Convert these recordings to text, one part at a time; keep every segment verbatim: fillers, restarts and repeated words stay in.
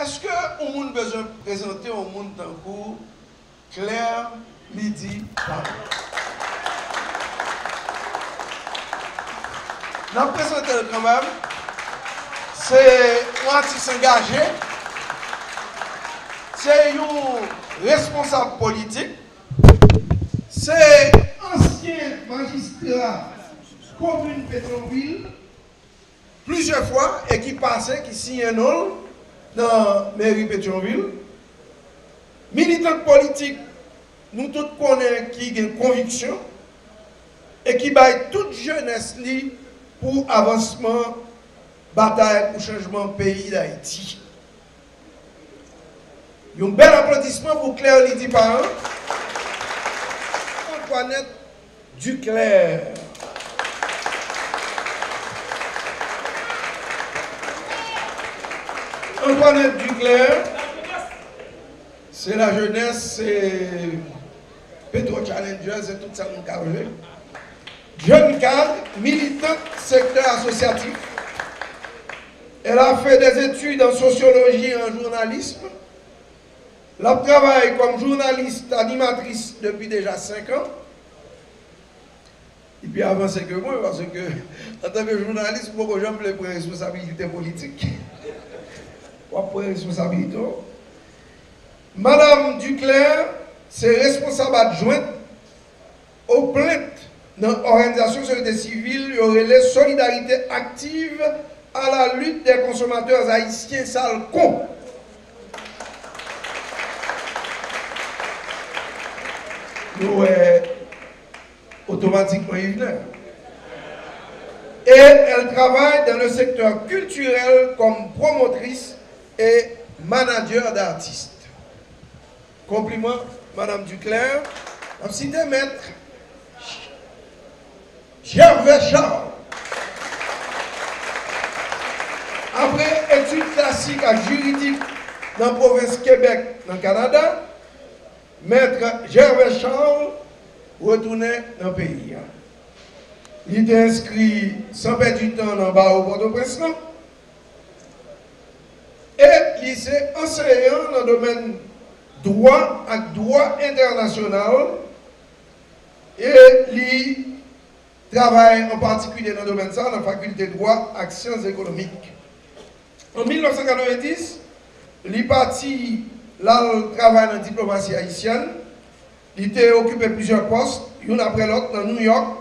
Èske yon moun bezwen prezante yon moun tankou Claire Lydie Parent? N ap prezante l kanmenm. Se yon atis angaje. Se yon responsab politik. Se ansyen majistra komin Petwonvil plizyè fwa e ki pase, ki siyen non l nan meri Petwonvil. Militant politik nou tout konnen ki gen konviksyon e ki bay tout jenès li pou avansman batay pou chanjman peyi Dayiti. Yon bèl aplodisman pou Claire Lydie Parent. Antoinette Duclair. Antoinette Duclair, se lajenès, se Petro Challengers, se tout sa nou ka vle. Jeune cadre, militante, secteur associatif. Elle a fait des études en sociologie et en journalisme. L ap travay kòm jounalis, animatris depi deja senk an. Li pi avanse ke mwen, paske antanke jounalis, ou poko janm vle pran responsabilite politik. W ap pran responsabilite w. Madanm Duclair se responsab adjwent o plent nan òganizasyon sosyete sivil yo rele Solidarité Active à la Lutte des Consommateurs Haïtiens, Salcon. Nou wè otomatikman Yvener. Et elle travaille dans le secteur culturel comme promotrice et manager d'artistes. Konpliman, Madanm Duclair. N ap site Mèt Gervais Charles. Apre etid klasik ak jiridik nan pwovens Kebèk, nan Kanada, Mèt Gervais Charles retounen nan peyi a. Li te enskri san pèdi tan nan bawo Pòtoprens lan. E li se anseyan nan domèn dwa ak dwa entènasyonal. E li travay an patikilye nan domèn sa a nan Fakilte Dwa ak Syans Ekonomik. An mil nèf san katrevenndis, li pati l al travay nan diplomasi ayisyèn. Li te okipe plizyè pòs, youn apre lòt, nan New York,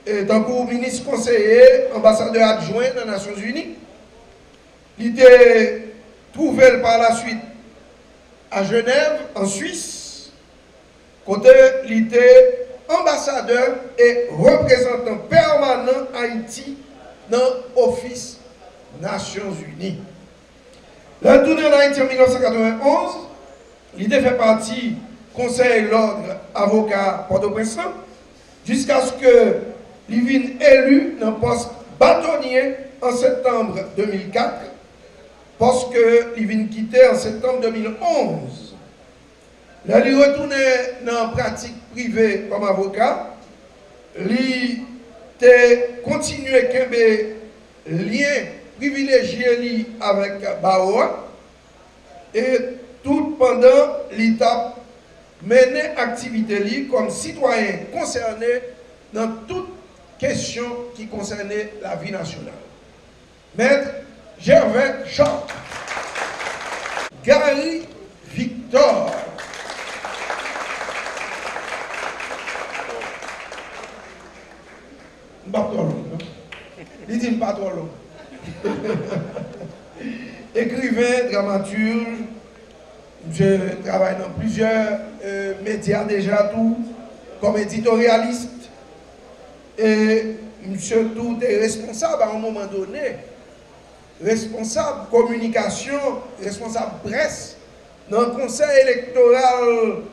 e, tankou minis konseye, anbasadè adjwen nan Nasyonzini. Li te twouve l pa la swit a Jenèv, an Swis, kote li te anbasadè e reprezantan pèmanan Ayiti nan Ofis Nasyonzini. Lè l tounen ann Ayiti an mil nèf san katrevenn onz, li te fè pati Konsèy Lòd Avoka Pòtoprens lan, jiskaske li vin eli nan pòs batonye an septanm de mil kat, pòs ke li vin kite an septanm de mil onz. Lè li retounen nan pratik prive kòm avoka, li te kontinye kenbe lyen privilejye li avèk bawo a, e tout pandan li t ap mennen aktivite li kòm sitwayen konsène nan tout kesyon ki konsène lavi nasyonal. Mèt Gervais Charles. Gary Victor. M p ap twò long, non. Li di m pa twò long. Ekriven, dramatij, misye travay nan plizyè, e, medya deja tou, kòm editoryalis. E misye tou te responsab a yon moman done, responsab kominikasyon, responsab près nan Konsèy Elektoral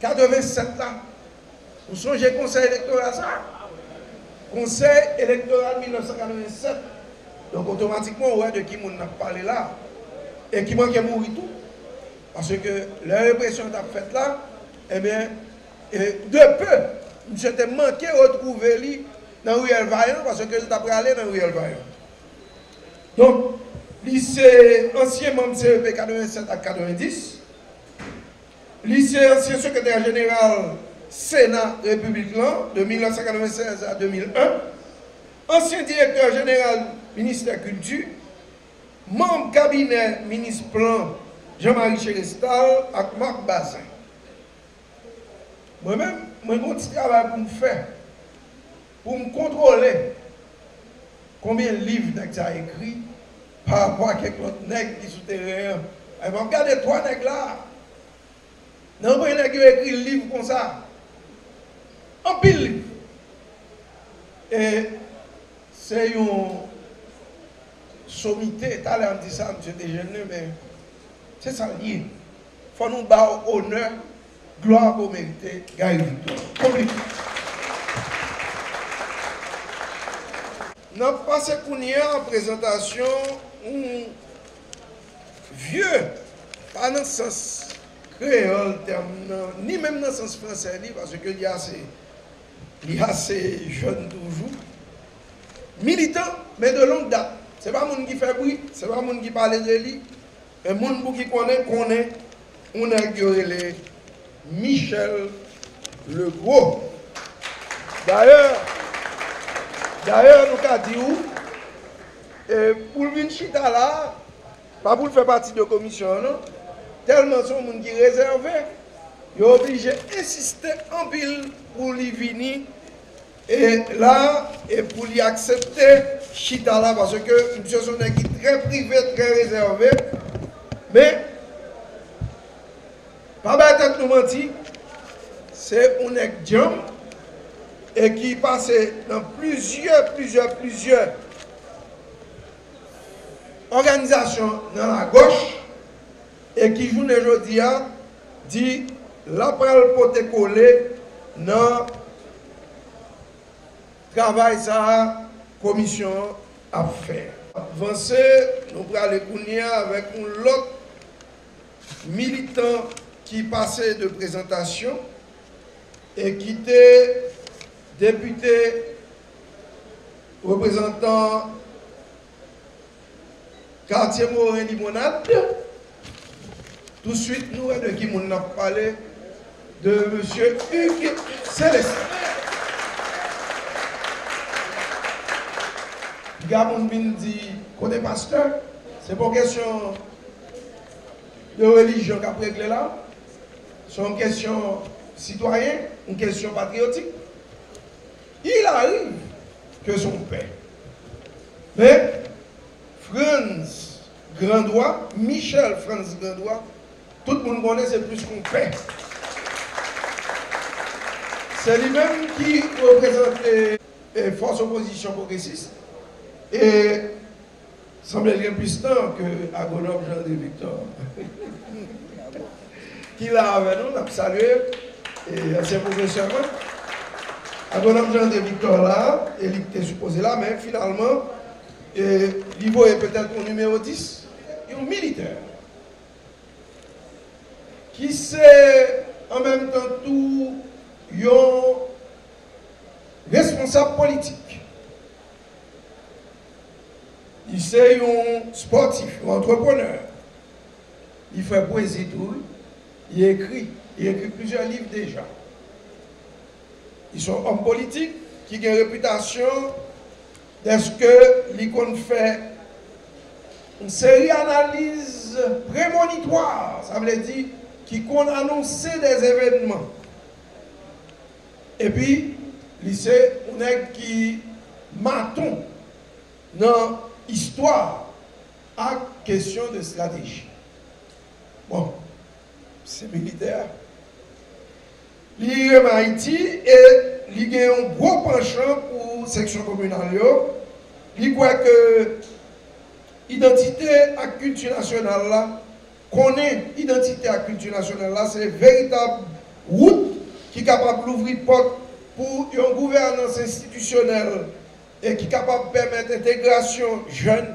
katrevennsèt la. Ou sonje Konsèy Elektoral sa? Konsèy Elektoral mil nèf san katrevennsèt. Donk, otomatikman, ou wè de ki moun n ap pale la. E ki manke mouri tou. Paske lè represyon t ap fèt la, ebyen, e, de pe, misye te manke retwouve li nan riyèl Vayan, paske l ta prale nan riyèl Vayan. Donk, Li se ansyen manm C E P katrevennsèt ak katrevendis. Li se ansyen sekretè jeneral Sena Repiblik lan de mil nèf san katrevennsèz a de mil en. Ansyen direktè jeneral Ministè Kilti. Manm kabinè minis Plan Jean Marie Chérestal ak Marc Bazin. Mwen menm, mwen gen yon ti travay pou m fè, pou m kontwole konbyen liv nèg sa ekri pa rapò a kèk lòt nèg ki sou teren an. Ay, m ap gade twa nèg la, nan konbyen nèg yo ekri liv konsa? Anpil liv. E se yon somite, talè a m di sa, misye te jennen, men se sa l ye. Fò nou ba w onè, glwa ke w merite, Guy Victor. Konplike. N ap pase kounye a prezantasyon yon vye, pa nan sans kreyòl tèm nan, ni menm nan sans fransè li, paske li ase, li ase jèn toujou. Militan, men de longue date. Se pa moun ki fè bri, se pa moun ki pale de li, men moun pou ki konnen, konnen yon nèg yo rele Michel Legros. Dayè, dayè, nou ka di w, e, pou l vin chita la, pa pou l fè pati de komisyon an, non. Tèlman se yon moun ki rezève, yo oblije ensiste anpil pou li vini e la, e pou li aksepte chita la, paske misye se yon nèg ki trè prive, trè rezève. Men, pa bay tèt nou manti, se yon nèg djanm e ki pase nan plizyè, plizyè, plizyè òganizasyon nan lagòch e ki jounen jodi a di l ap pral pote kole nan travay sa a komisyon an ap fè. Vanse, nou prale kounye a avèk yon lòt militan ki pase de prezantasyon e ki te depite reprezantan Katye Moren Limonad. Touswit, nou wè de ki moun n ap pale, de mesye Hugues Célestin. Piga moun vin di, kote pastè? Se pa yon kesyon de relijyon k ap regle la. Se yon kesyon sitwayen, yon kesyon patriyotik. Il arrive que son père. Men, Frantz Grandois, Michel Frantz Grandois, tout moun konnen se plis ke yon pè. Se li menm ki reprezante, e, fòs opozisyon pwogresis. E sanble l gen plis tan ke agwonòm Jean André Victor, ki la avè nou, n ap salye, e, ansyen pwofesè mwen. Agwonòm Jean André Victor la, e li te sipoze la, men finalman, e, li voye petèt yon nimewo dis, yon militè, ki se an menm tan tou yon responsab politik. Li se yon spòtif, yon antreprenè. Li fè pwezi tou, wi. Li ekri, li ekri plizyè liv deja. Li se yon òm politik ki gen repitasyon dèske li konn fè yon seri analiz premonitwa, sa vle di ki konn anonse de evènman. Epi, li se yon nèg ki maton nan istwa ak kesyon de estrateji. Bon, se militè a. Li renmen Ayiti e li gen yon gwo panchan pou seksyon kominal yo. Li kwè ke idantite ak kilti nasyonal la, konnen idantite ak kilti nasyonal la, se veritab wout ki kapab louvri pòt pou yon gouvènans enstitisyonèl e ki kapab pèmèt entegrasyon jèn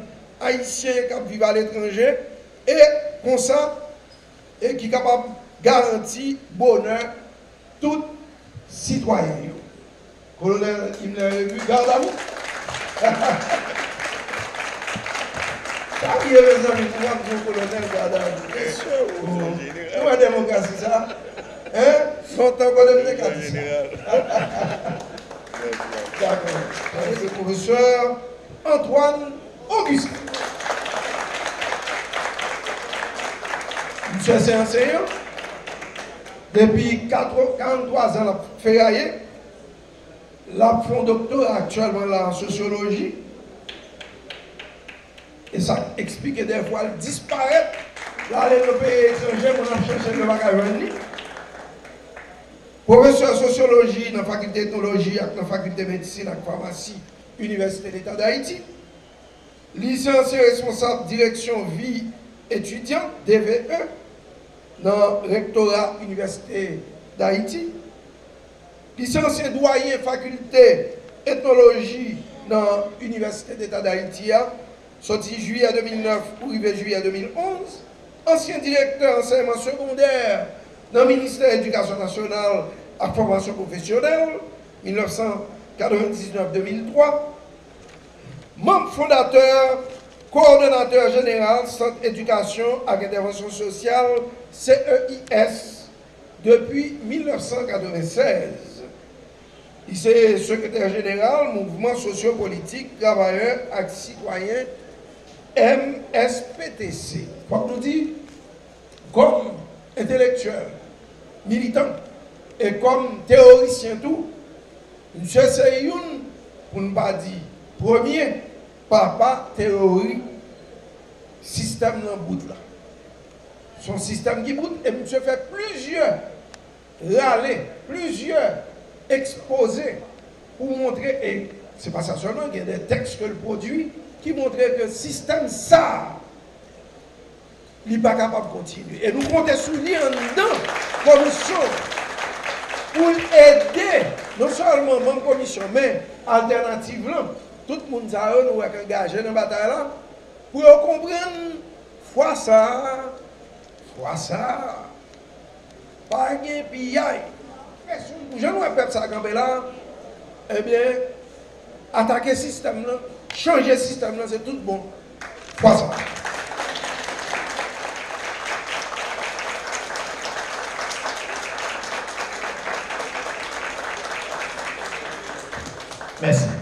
ayisyen k ap viv aletranje, e konsa, e ki kapab garanti bonè tout sitwayen yo. Kolonèl Himmler Rébu, garde à vous. Sa rive, mezanmi, pou w ap di yon kolonèl gad a vou. Mesye, ou se jeneral. Nou wè demokrasi sa? Hein? Lontan kote m te ka di sa. Jeneral. Dakò. Sa se pwofesè Antoine Augustin. Misye se ansenyan. Depi kat, karanntwa zan l ap feraye. L ap fè yon doktora aktyèlman la an sosyoloji. E sa eksplike dèfwa l disparèt, l ale nan peyi etranje, moun ap chèche l, yo pa ka jwenn li. Pwofesè sosyoloji nan fakilte etnoloji ak nan fakilte medsin ak famasi Inivèsite Leta Dayiti. Li se ansyen responsab Direksyon Vi Etidyan, D V E, nan Rektora Inivèsite Dayiti. Li se ansyen dwayen Fakilte Etnoloji nan Inivèsite Deta Dayiti a, soti jiyè de mil nèf pou rive jiyè de mil onz, ansyen direktè ansèyman segondè nan Ministè Edikasyon Nasyonal ak Fòmasyon Pwofesyonèl, mil nèf san katrevendiznèf de mil twa, manm fondatè, kowòdonatè jeneral Sant Edikasyon ak Entèvansyon Sosyal, C E I S, depi mil nèf san katrevennsèz. Li se sekretè jeneral Mouvman Sosyo-Politik Travayè ak Sitwayen, M S P T C. Fòk nou di, kòm entelektyèl, militan, e kòm teyorisyen tou, misye se youn, pou n pa di premye, papa teyori sistèm nan bout la. Se yon sistèm ki bout, e misye fè plizyè rale, plizyè ekspoze pou montre, e se pa sa sèlman, gen de tèks ke l pwodui ki montre ke sistèm sa a, li pa kapab kontinye. E nou konte sou li anndan komisyon pou l ede non sèlman manm komisyon, men altènativ lan, tout moun sa yo nou wè k angaje nan batay la, pou yo konprann fwa sa a, fwa sa a, pa gen piyay. Pèsonn, jan nou wè pèp sa kanpe la, ebyen, atake sistèm nan, chanje sistèm nan, se tout bon. Fwa sa. Mèsi.